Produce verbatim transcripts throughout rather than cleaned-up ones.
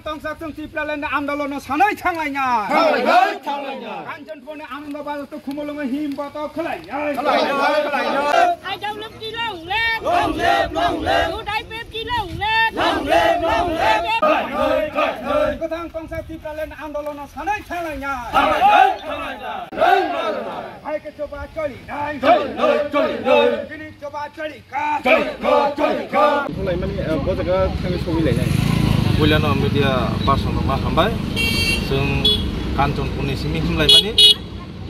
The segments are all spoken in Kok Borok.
Tongsa chwng Tipraland ni andolon no sanai thanglainai. Thanglainai, thanglainai. Kanchanpur ni Ananda Bazar to Khumulwng him boto khwlainai. Khwlainai, khwlainai. Aidaulat ki long live. Long live, long live. Good I P F ki long live. Long live, long live. Kwthang Tongsa Tipraland ni andolon no sanai thanglainai. Thanglainai, thanglainai. Hai ke choba choli nai. Choli nai, choli nai. Bini choba choli. Choli kha, choli kha. Khwlaimani, eh, bo jaga thangwi sogwi lainai. Puilano media person rokno hambai. Chwng Kanchanpurni simi himlaimani.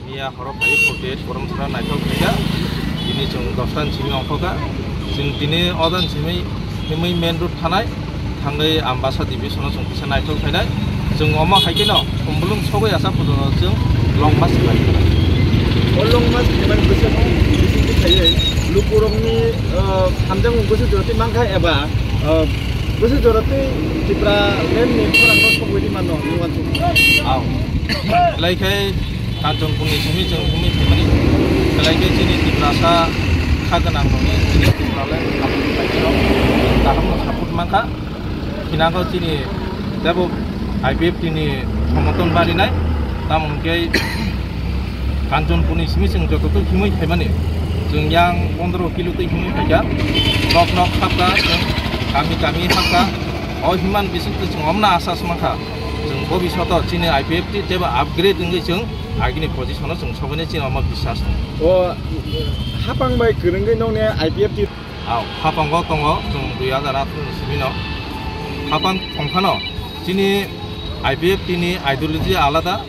Miya horo phai forty eight Koromsra naithok khaikha. Tini chwng dosta ni simi ongkhokha. Chwng tini odan simi himwi main road thanai. Thangwi Ambasa division-o chwng kisa naithok khainai. Chwng omo hai kheno Khumulwng sogwi asa photo chwng long march khlai. O long march khlaimani bwskango bisingtwi khaiwi lukurokni, ah, hamjakmung bwswk jora twi mankha eba, ah, bwswk jora twi Tipraland ni khorang no sogwi di mano nung wansuk. Aw. Belai khe Kanchanpurni simi chwng himwi phaimani. Belai khe chini Tiprasa kha gwnang rokni chini Tipraland kaham no support mankha. Phinago chini tebo I P F T ni somoton barinai, tamo hwnkhe Kanchanpurni simi chwng joto twi himwi phaimani, chwng yang pondro kilo twi himwi phaikha, nok nok hapkha, chwng kami kami hapkha, o himan bising twi chwng omna asa swmangkha, chwng bobishoto chini I P F T tebo upgrade wngwi chwng agini position o chwng sogwini chini omo biswas tongo. O hapang bai kwrwngwi nokni I P F T. Aw, hapango tongo, chwng dui hajar atharo ni simi no. Hapang tongphano, chini I P F T ni ideology alada,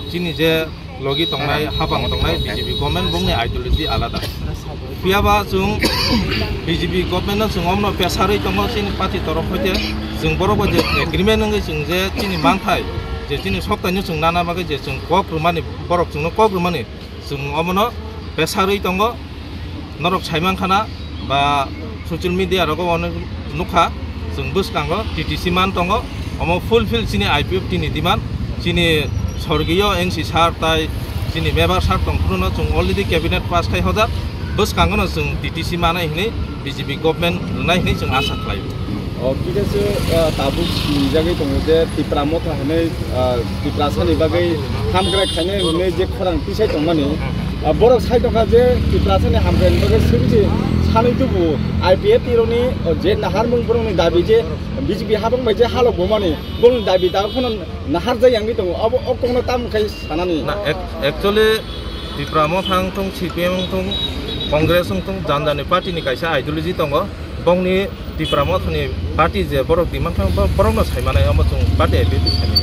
chini je logi tongnai, hapang tongnai B J P government bongni ideology alada. Phiyaba chwng B J P government no chwng omno pesarwi tongo, chini party torof hoite chwng borok bai je agreement wngwi chwng je chini manthai, je chini soktaino chwng nana bagwi je chwng kok rwmani, borok chwngno kok rwmani, chwng omono pesarwi tongo. Norok saimankha na ba social media rogo onek nukha, chwng bwskango T T C man tongo, omo fulfill chini I P F T ni demand, chini sorgiyo N C sir tai chini member sir tongphuru no chwng already cabinet pass khai hojak, bwskango no chwng T T C manai hinwi B J P government rwnai hinwi chwng asa khlai. O, kisa se, ah, tabuk sinijagwi tongo je Tipra Motha hinwi, ah, Tiprasani bagwi hamkrai khainai hinwi je khorang tisai tongmani. Ah, borok sai tongkha je Tiprasani hamkraini bagwi swngsi sanwi tubu I P F T rokni, oh, je naharmung borokni dabi je B J P habang bai je halok bomani borokni dabi tabuk phano naharjak yangwi tongo. Obo o kokno tamo khai sanani. Na, ac-, actually Tipra Motha wngthung, C P M wngthung, Congress wngthung, jani jani party ni kaisa ideology tongo. Bongni Tipra Mothani party je borok demand kha, bo-, borokno saimanai, omo chwng party I P F T saimano.